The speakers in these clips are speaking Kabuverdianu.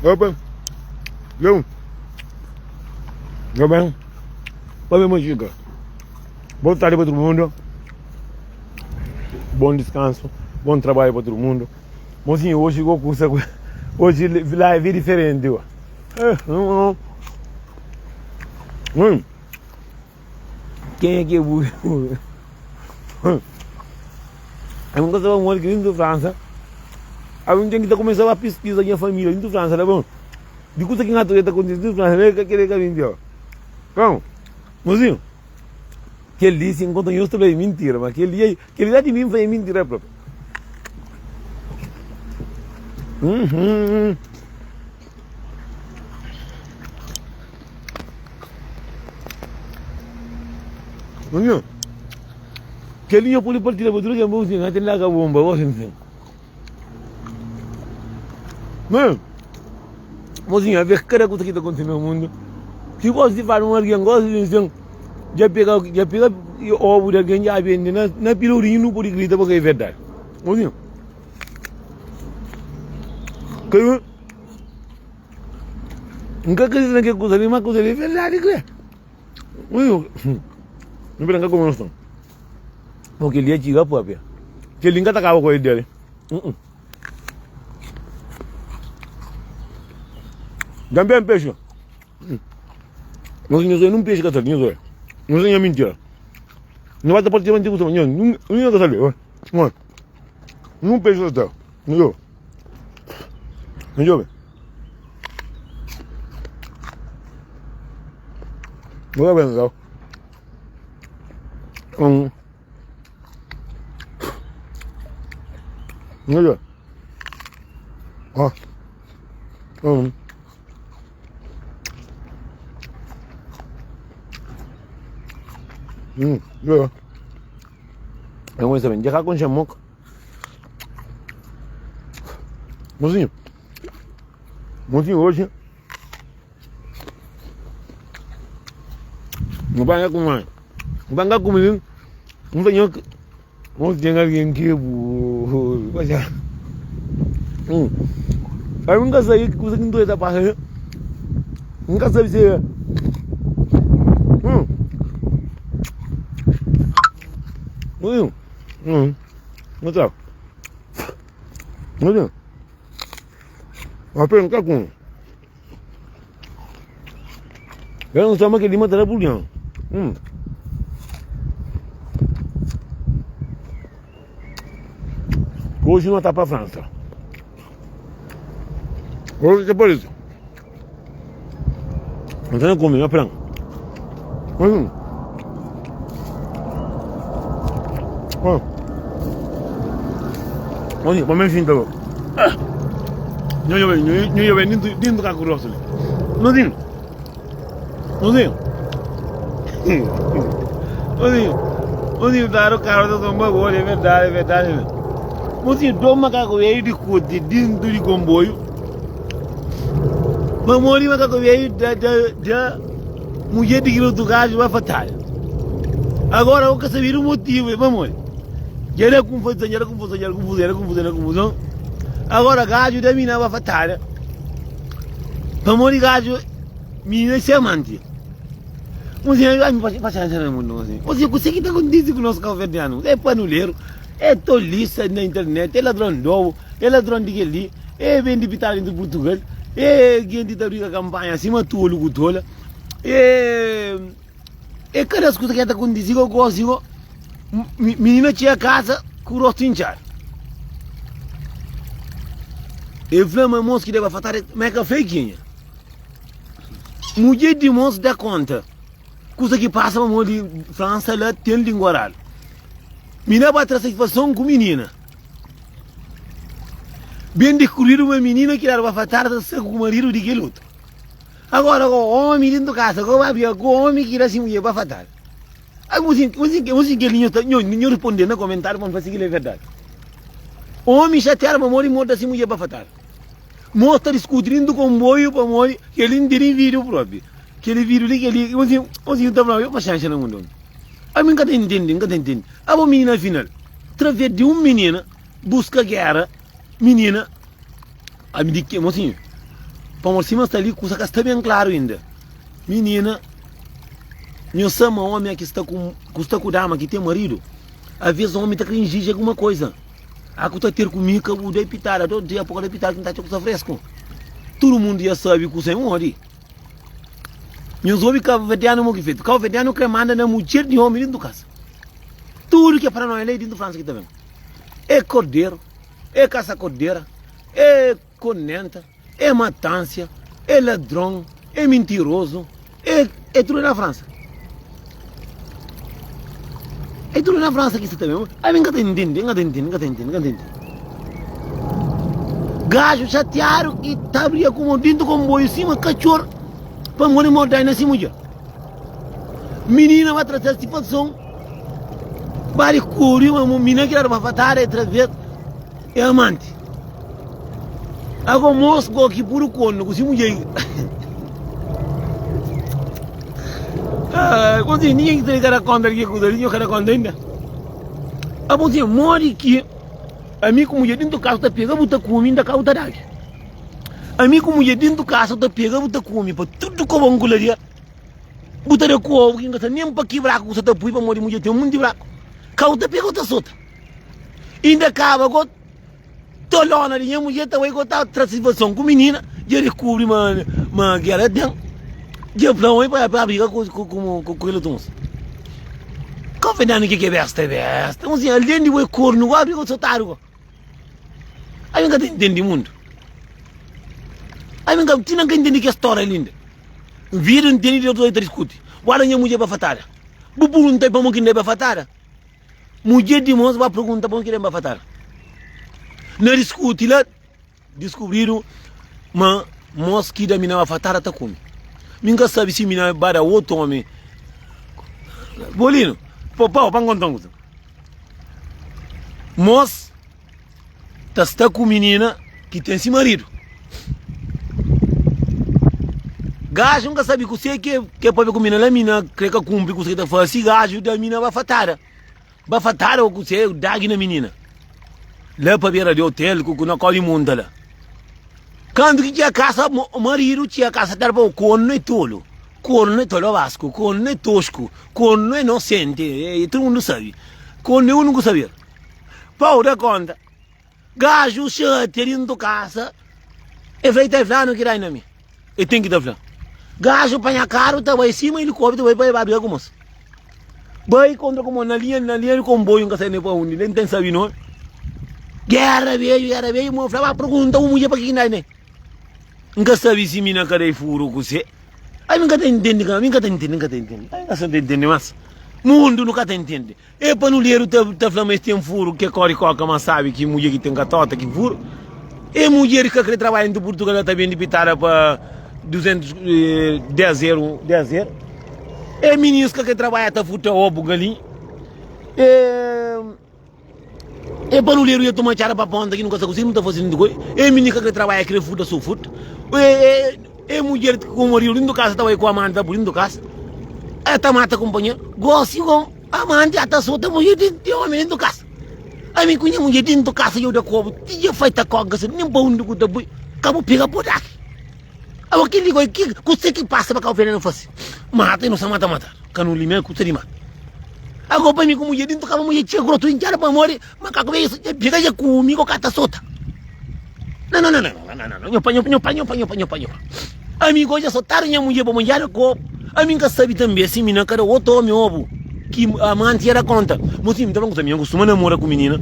Opa, eu, eu bem, pa bem chica. Boa tarde para todo mundo. Bom descanso, bom trabalho para todo mundo. Mozinho, hoje vou cursa, hoje live é diferente. Ó. É, hum. Quem é que é burro? Eu nunca estava morto aqui dentro de França. Aí tem que começar a pesquisa minha família dentro de França, tá bom? De coisa que na está acontecendo dentro de França, né? Que aquele caminho, ó. Então, mozinho, que ele disse enquanto eu estou mentira, mas aquele dia, aquele dia de mim foi mentira própria. Uhum. Mozinho, kel-li nho pode partilha pa tudu ken pa mozinho, ate la ka bonba gosi nsin. Ma, mozinho, aves kada kusa ki ta kontise na mundu, si gosi di fala un algen gosi di nsin, dja pega, dja pega obu di algen dja bende na, na pilorinhu nu pode grita pa ka é verdadi. Mozinho, kel. N ka kridita na kel kuza li, ma kuza li é verdadi kre. N bira N ka kume son. Mo kel dia txiga papia. Kel li N ka ta kaba ku el dia li. Dam ben pexi. Nos nhos nun pexi ka sabi, nhos oia. Nhos nha mintira. Nhos ba ta parti manti kusa, nhos nun ka sabi. Nun pexi ka sabi. Nhos Nhos djobe. Nhos ta pensa. Hum. Nhos djobe. Ó. Hum. Hum, djobe. Nhos sabe, dja ka konxe moka. Mozinho, mozinho hoje Não vai com mãe. Não vai comigo. Não tenho Não tem alguém que bu. Hum. Eu nunca sei que coisa que não tá passando. Nunca sabe se Hum. Hum. Hum. Não Olha. Mas perguntar com. Eu não chamo aquele matar por dentro. Hum. Hoje não está para a França. Hoje é por isso. Não tem como, não é Hum. Hum. Olha, pa mi finta go. Nho nho nho nho nho dentro dentro ka grosso ali. Não tem. Não tem. Mozinho, mozinho, tá no carro da zomba agora, é verdade, é verdade. Mozinho, dom macaco velho de curte dentro de comboio. Mamori macaco velho da da da mulher de outro gajo vai fatal. Agora eu quero saber o motivo, mamori. Já era confusão, já era confusão, já era confusão, já era confusão, já era confusão. Agora gajo da mina vai fatal. Mamori gajo, menina se amante. Mozinho, ai, me paciência no mundo, mozinho. Mozinho, o que está acontecendo com o nosso cabo-verdiano? É panuleiro, é toliça na internet, é ladrão de ovo, é ladrão de ali, é vende pitada de Portugal, é gente que tá campanha acima tolo com tola, é é cada coisa que está acontecendo, eu gosto, menina tinha casa com o rosto inchado. Eu falei, mas moço que deve afastar, mas é que feiquinha. Mudjer di mos da konta kusa ki pasa pamodi Fransa la ten linguaradu. Mina ba tra satisfason ku minina. Ben diskubridu ma minina ki dadu bafatada ta sta ku maridu di kel otu. Agora go omi dentu kasa go ba bia ku omi ki da si mudjer bafatada. Ai mosin mosin mosin kel nho ta nho nho responde na komentariu pa N fla si kila é verdadi. Omi xatiadu pamodi mos da si mudjer bafatada. Mos ta diskuti dintu konboiu pamodi kel-li N tene vídiu propi. Kel vídiu li, kel-li, mosinhu, mosinhu ta fla-m, paxénxa na mundu. Ami N ka ta intende, N ka ta intende. Abo minina afinal, traves di un minina buska géra, minina, ami di ke, mosinhu? Pamodi sima sta li kusa ka sta ben klaru inda. Minina, nho sa ma omi ki sta ku ku sta ku dama ki ten maridu, aves omi ta kre injiji alguma koisa. A ku ta ter ku mi ka bu da pitada, todo dia po ka da pitada ki N ta atxa kusa fresku. Tudu mundu ya sabi kusa é modi. Nhos obi kabuverdianu mo ki fetu. Kabuverdianu kre manda na mudjer di omi dintu kasa. Tudu ki é paranoia la é dintu Fransa ki ta ben. É korderu, é kasa kordera, é konenta, é matansia, é ladron, é mintirozu, é, é tudu na Fransa. É tudu na Fransa ki sta ta ben. Ami N ka ta intende, N ka ta intende, N ka ta intende, N ka ta intende. Gaju xatiadu ki ta bria ku mo dintu konboiu sima katxor pamodi mo dai na si mudjer. Minina ba tra satisfason, ba dikubri ma minina ki dadu bafatada e traves e amanti. Ago mos go ki puru kornu ku si mudjer. Ah, konsi ninguém ki ta da konta di ki kuza li, nho ka da konta inda. Abo si modi ki Ami ku mudjer dintu kasa ta pega bu ta kume inda ka bu ta dagi. Ami ku mudjer dintu kasa ta pega bu ta kume pa tudu kobon ku laria. Bu ta da ku obu ki nka sa nen pa ki braku ku sa ta pui pamodi mudjer ten munti braku. Ka bu ta pega bu ta sota. Inda kaba go tolona di nha mudjer ta bai go ta tra satisfason ku minina dja dikubri ma ma gera ten. Dja fla oi pa pa briga ku ku ku ku kel otu mosa. Ka ofendanu ki ke besta é besta. Un sin algen di bo é kornu go abriga sotadu go. Ami ka ta intendi mundu. Ami ka ti nan ka intendi ke storia li inda. Vida intendi di otu ta diskuti. Guarda nha mudjer bafatada. Bu pergunta pamo ki nda bafatada? Mudjer di mos ba pergunta pamo ki nda bafatada. Na diskuti la. Diskubridu ma mos ki da mina bafatada ta kume. Mi nka sabi si mina ba da otu omi. Bolinu, po pau pa nkonta un kusa. Mos ta sta ku minina ki ten si maridu. Gaju nka sabi kuse ke ke papia ku mina la, mina kre ka kunpri kusa ki ta fasi, gaju da mina bafatada. Bafatada o kuse dagi na minina la pa bera di hotel ku na kau di monta la. Kantu ki txia kasa maridu txia kasa ta pa kornu é tolu, kornu é tolobasku, kornu é tosku, kornu é nosenti, e tudu mundu sabi. Kornu é uniku saber. Pau da konta. Gaju xatia dintu kasa, e fla, i ta fla-nu ki dai na mi. E ten ki ta fla. Gaju panha karu ta bai sima ilikopteru bai pa e ba briga ku mos. Bai kontra ku mos na linha na linha di konboiu nka sai ne pa undi, nen ten sabi nomi. Gera beju, gera beju, mo fla ba pergunta un mudjer pa ki ki dai ne. Nka sabi si mi na ka dai furu ku se. Ami nka ta intende, ami nka ta intende, nka ta intende. Ami nka sa ta intende mas. Mundu nu ka ta intende. E panuleru ta ta fla ma es ten furu ke kori koka ma sabi ki mudjer ki ten katota ki furu e mudjer ki ka kre trabadja intu Purtugal la ta bendi pitada pa 210 eru 10 eru e mininus ka kre trabadja ta furta obu galinha e e panuleru ia toma txada pa ponta ki nu ka sa kusi nu ta fasi nunta koi e mininu ka kre trabadja kre furta so furta e e mudjer ku maridu dintu kasa ta bai ku amanti ta pui dintu kasa e ta mata kunpanheru gosi go. Amanti ata sota mudjer di di omi dentu kasa. Ami ku nha mudjer dentu kasa yo da kobu ti dja fai ta koga sa nin pa undi ku ta bui ka bu pega podaki. Abo kili goi ki kuse ki pasa pa kau fena no fasi mata i no sa mata mata ka no limia kusa di mata. Ago pa mi ku mudjer dentu kama mudjer txia grotu intxadu pamodi makaku beju dja pega dja kumi ko ka ta sota. Não não não não não não não nho pa nho pa nho pa nho pa nho pa nho pa ami go dja sotadu nha mudjer pa manjada kopu ami nka sabi tambe si mi na kada otu omi obu ki amanti era konta mo si mi ta fla kusa mi nha kustuma namora ku minina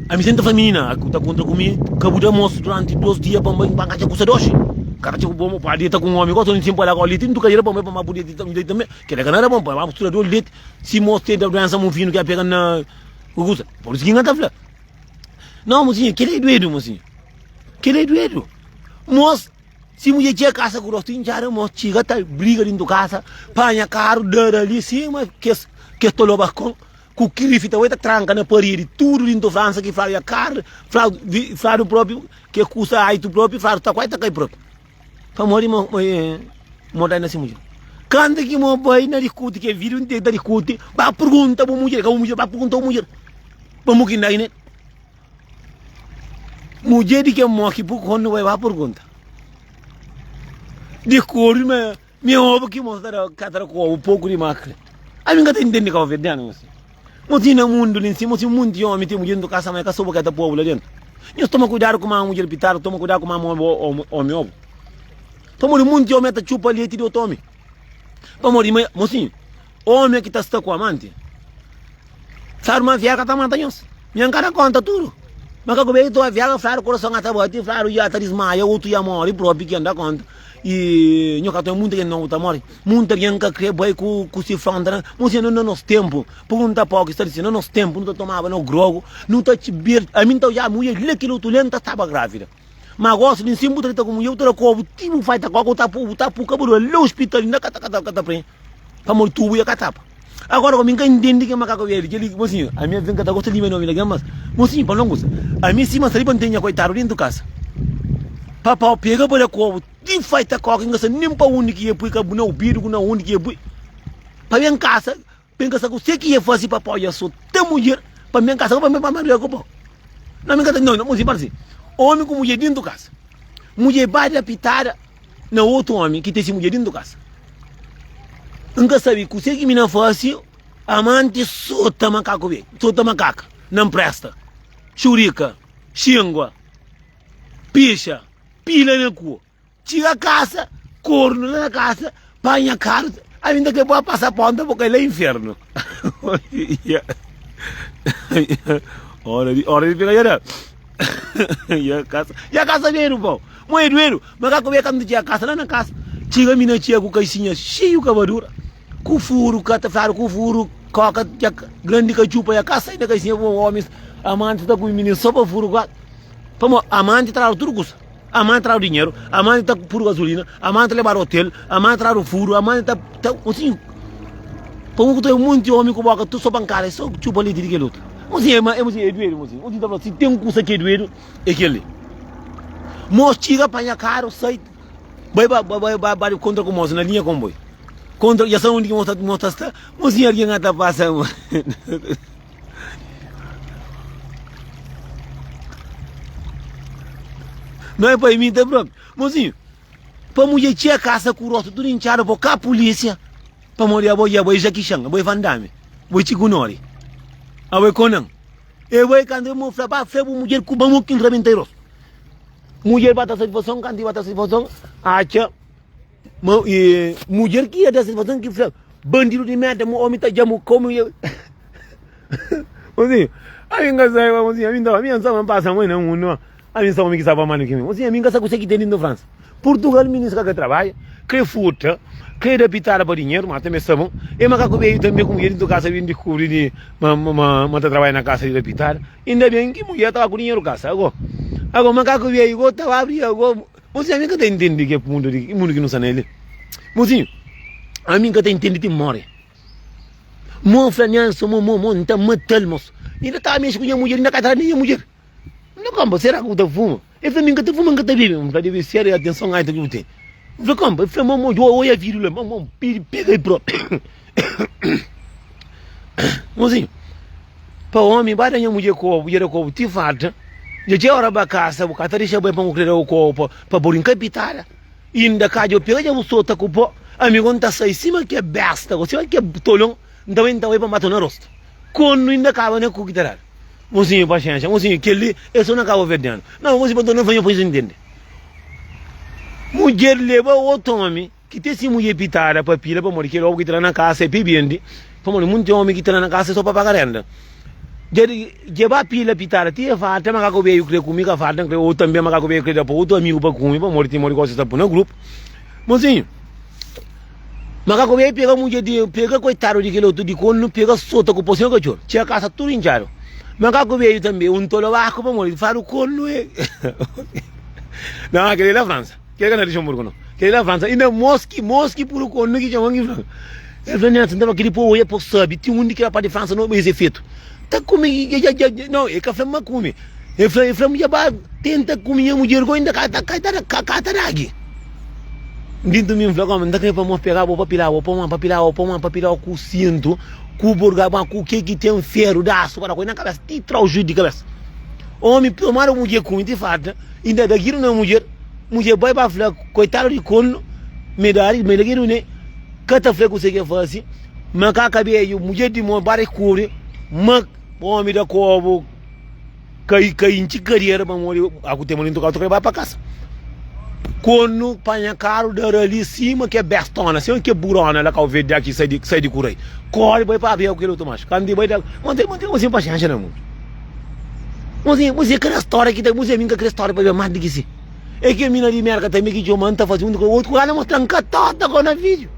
ami senta fla minina ku ta kontra ku mi ka bu da mosu duranti dos dia pa pa nka atxa kusa doxi ka atxa ku bo pa dita ku un omi gosta di sinpa la go liti ntu ka era pa pa bu dita tambe kila ka na era bon pa ba kustura do liti si mosu tenta duensa mufinu ki a pega na kusa por isu ki nha ta fla. Não, mocinha, kel é duedu, mocinha. Kel é duedu. Mos, si mulher txiga kasa ku rostu intxadu, mos txiga ta briga dintu kasa, panha karu, dara li sima kes kes tolobakon ku krifi ta bai ta tranka na paredi, tudu dintu Fransa ki fladu ya kar, fladu fladu propi ke kusa aitu propi, fladu ta kuai ta kai propi. Pamodi mo mo dai na si mulher. Kantu ki mo bai na diskuti ke vida interu ta diskuti, ba pergunta bu mulher, ka bu mulher, ba pergunta bu mulher. Pa mo ki ndai nel. Mudjer di kel mo ki bu kondu bai ba purgunta. Di akordu ma mi obu ki mos ta da ka ta da ku obu poku di makri. Ami nka ta intende kauverdianu mosi. Mosi na mundu li nsi mosi munti omi ten mudjer ntu kasa ma e ka soba ke ta poi obu la dentu. Nhos toma kuidadu ku ma mudjer pitadu, toma kuidadu ku ma omi obu. Pamodi munti omi ta txupa leti di otu omi. Pamodi ma mosi omi ki ta sta ku amanti. Fladu ma viagra ta mata nhos. Nha nka da konta tudu. Ma ka kubé to viagra fladu korason ata bati, fladu ya ta dismaia, otu ya mori propi ki nda konta. I nho ka ten munta gen nobu ta mori. Munta gen ka kre bai ku ku si fronta na. Mo si na nos tempu, pergunta pa ki sta disi, na nos tempu nu ta tomaba no grogu, nu ta txibir, ami nta odjaba mulher la kel otu la nta staba gravida. Ma gosi li nsin bu ta dita ku mulher bu ta da kobu ti bu fai ta koka bu ta bu ta puka bu la ospital inda ka ta ka ta ka ta prenhe. Pamodi tubu ya ka tapa. Agora ku mi nka intende ke makaku bedi keli mosinhu ami aves nka ta gosta lima nomi di algen mas mosinhu pa longusa ami sima sta li pa nten nha koitadu dentu kasa pa pau pega pa da kobu ti fai ta koka nka sa nen pa undi ki e pui ka na obidu ku na undi ki e pui pa ben kasa ben kasa ku se ki e fasi pa pau ya sota mudjer pa ben kasa pa pa maria ku pau na mi nka ta no mosinhu parsi omi ku mudjer dentu kasa mudjer bai da pitada na otu omi ki ten si mudjer dintu kasa. N ka sabe kuse ki mi na fase, amanti sota makaku be, sota makaka na npresta, xurika, xingua, pixa, pila na kua, txiga kasa, kornu la na kasa, panha karu, ami nta kre pa pasa ponta pa kai la infernu. Ora di, ora di pega ya da. Ya kasa, ya kasa bedu pau. Mo é duedu, ma ka kube kantu txiga kasa la na kasa txiga mi na txiga ku kaixinha xeiu kabadura ku furu ka ta fladu ku furu koka dja grandi ka txupa ya ka sai na kaixinha pamo omis amanti ta kume mininu so pa furu kuas pamo amanti ta dadu tudu kusa amanti ta dadu dinheru amanti ta puru gasolina amanti ta lebadu otel amanti ta dadu furu amanti ta ta mosinhu pamo ku ta monti omi ku boka tudu so pankada so txupa leti di kel otu mosinhu é mosinhu é duedu mosinhu mosinhu ta fla si ten kusa ki é duedu É kel-li. Mos txiga, panha karu, sai, bai ba bai ba ba kontra ku mos na linha konboi. Kontra, dja sabe undi ki mos ta mos ta sta, mosinhu algen ata pasa. Não é pa imita propi. Mosinhu, pa mudjer txiga kasa ku rostu tudu intxadu, bo ka pulísia, pamodi abo dja abo é Jackie Chan, abo é Van Damme, abo é Chico Nori, abo é Conan. E bai kantu e mo fla ba fla bu mudjer ku ba mo kin rabenta e rostu. Mudjer ba ta satisfason kantu i ba ta satisfason atxa ma e mudjer ki ia da satisfason ki fla bandidu di merda mo omi ta dja mo komi e Mozinho, ami nka sai ba mozinho, ami nta ami nsa ma pasa moi na mundu ami nsa omi ki sa pa manu ki mi. Mozinho, ami nka sa kuse ki ten dintu Fransa. Portugal minis ka kre trabadja, kre furta, kre da pitada pa dinheru, ma tanbe sta bon. E makaku beju tanbe ku mudjer dintu kasa bin diskubri di ma ma ma ta trabadja na kasa di da pitada. Inda ben ki mudjer taba ku dinheru kasa. Ago, ago makaku beju go ta abri ago. Mozinhu, ami ka ta intende ke mundu di, ki mundu ki nu sta nel li. Mozinhu, ami ka ta intende ti more. Mo fla Nelson, mo mo mo, N ta matal mos. Inda taba mexi ku nha mudjer, inda ka ta da nen nha mudjer. N fla, Konpa, sera ki bu ta fuma? El fla, Mi N ka ta fuma, N ka ta bebe. N fla, Debe ser atenson alta ki bu ten. N fla, Konpa. El fla, Mo, mo, oia vidu la, mo, mo, pidi, pega el propi. Mozinhu, pa omi ba da nha mudjer kobu, dja da kobu ti falta. Dja txeu ora ba kasa, bu ka ta dexa bai pa bu kre da-u kobu pa, pa bu rinka pitada. Inda ka dja bu pega dja bu sota ku po. Ami go N ta sai sima ke besta go, sima ke tolon, N ta bai, N ta bai pa N bata na rostu. Konu inda kaba na ku ki ta dadu. Mosinhu, paxénxa, mosinhu, kel-li é sô na kabuverdianu. Nau, mosinhu, pa N torna fla nho pa nhos intende. Mudjer leba otu ómi ki ten si mudjer pitada pa pila, pamodi kel ómi ki ta la na kasa é pa e bende, pamodi munti ómi ki ta la na kasa é sô pa paga renda. Dja dja ba pila pitada ti e falta makaku beju kre kume, ka falta N kre otu tanbe makaku beju kre da pa otu amigu pa kume, pamodi ti modi gosi ta pui na grupu. Mosinhu. Makaku bai pega mudjer di pega koitadu di kel otu di kornu pega sota ku po sima katxor txega kasa tudu intxadu makaku bedju tanbe un tolobaku pamodi fladu kornu e nau kel li la fransa kel ka na luxemburgu nau kel li la fransa inda mos ki mos ki puru kornu ki txoma ki fla el fla nelson ta fla kel li po oia po sabi ti undi ki rapaz di fransa no es e fetu ta kume dja dja dja nau el ka fla ma kume el fla el fla dja ba tenta kume nha mudjer go inda ka ta ka ta ka ta dagi. Dintu mi N fla koma, N ta kre pa mos pega bo pa pila bo pa pa pila bo pa pa pila bo ku sintu, ku burga ma ku ke ki ten feru di asu pa da ku na kabesa ti trau juiz di kabesa. Omi tomadu mudjer ku mi ti farta, inda da giru na mudjer, mudjer bai ba fla koitadu di kornu. Medadi, meda ki ne ka ta fla kuse ke fasi, ma ka kabeju, mudjer di mo ba rikuri, ma omi da kobu ka ka intxi kadera pamodi aku tema li ntoka, toka ba pa kasa. Konu panha karu dara li sima ke bestona, sima ke burona la Kau Verde aki sai di sai di kurai. Kori bai papia ku kel otu machu. Kantu i bai da, monte monte mo sin paxenxa na mundu. Mozinho, mozinho, kada storia ki ta, mozinho, ami nka kre storia pabia mas di ki si. É ke mina di Merka tambi ki txoma, nta fasi un ku outru, ku ana mostra nka tota ko na video.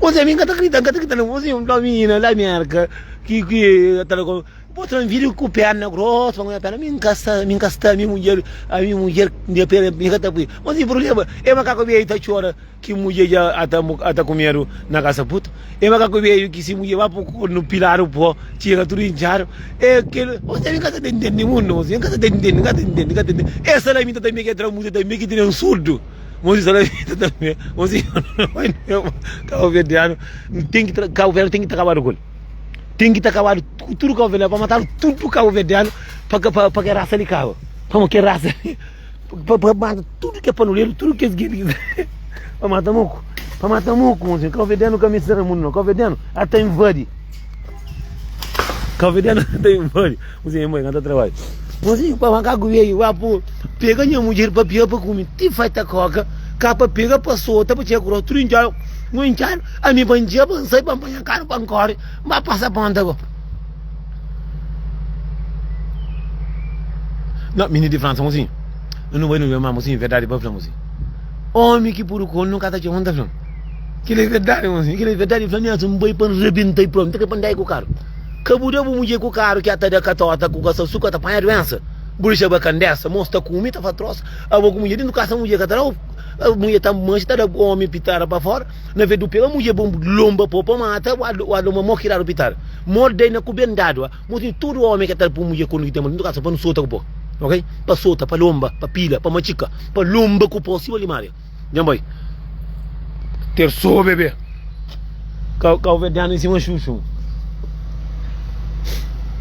Mozinho, ami nka ta krita, nka ta krita na mozinho, nta mina la Merka ki ki ta ko mostra video ku perna grosso, pa perna, mi nka sta, mi nka sta, mi mudjer, ami mudjer, nha perna, mi ka ta pui. Mozinho, problema, é makaku bia ta txora. Ki mudjer dja ata ata kumedu na kasa puta E makaku bedju ki si mudjer ba po no piladu po txiga tudu intxadu E kel Você mi ka ta ntende mundu mosi N ka ta ntende N ka ta ntende N ka ta ntende E salamita tanbe ke tra mudjer tanbe ki tene surdu Mosi salamita tanbe Mosi Kabuverdianu ten ki tra Kabuverdianu ten ki ta kabadu ku el Ten ki ta kabadu ku tudu kabuverdianu pa matadu tudu kabuverdianu pa pa pa ke rasa li kaba Pamo ke rasa li Pa pa mata tudu ke panuleru, tudu kes genti ki pa mata moku, pa mata moku, mon senhor. Kauverdianu ka meste sta na mundu nau, kauverdianu ata invadi, kauverdianu ata invadi. Mon senhor, nha mãe ka ta trabadja. Mon senhor, pa makaku veio ba po pega nha mudjer pa pia pa kume, ti fai ta koka, ka pa pega pa sota pa txega ku rostu tudu intxadu, no intxadu, ami pa ntxia pa nsai pa npanha karu pa nkori, ba pasa ponta go. Não, menino de França, mozinho. Eu não vou não, mas mozinho, verdade para falar, mozinho. Homem que por com nunca tá te onda, falando. Que é verdade, mozinho. Que é verdade, falando, minha, um boi para rebentar e pronto, tem que andar com o carro. Cabuda bu mulher com o carro que ata da catota com o suca tá panha doença. Bulixa bacandessa, moço tá com tá faz troço. A boca mulher dentro casa mulher que tá a mulher tá mancha, tá da homem pitara para fora. Na vez do pega mulher bom lomba pô pa mata, o lomba mo kirado pitara. Mordei na ku ben dadu a Mo tin tudu omi ke ta pui mudjer konu ki ten mal kasa pa nu sota ku po ok pa sota pa lomba pa pila pa matxika pa lomba ku po sima limaria djan bai terso bebe kau verdianu em sima xuxu.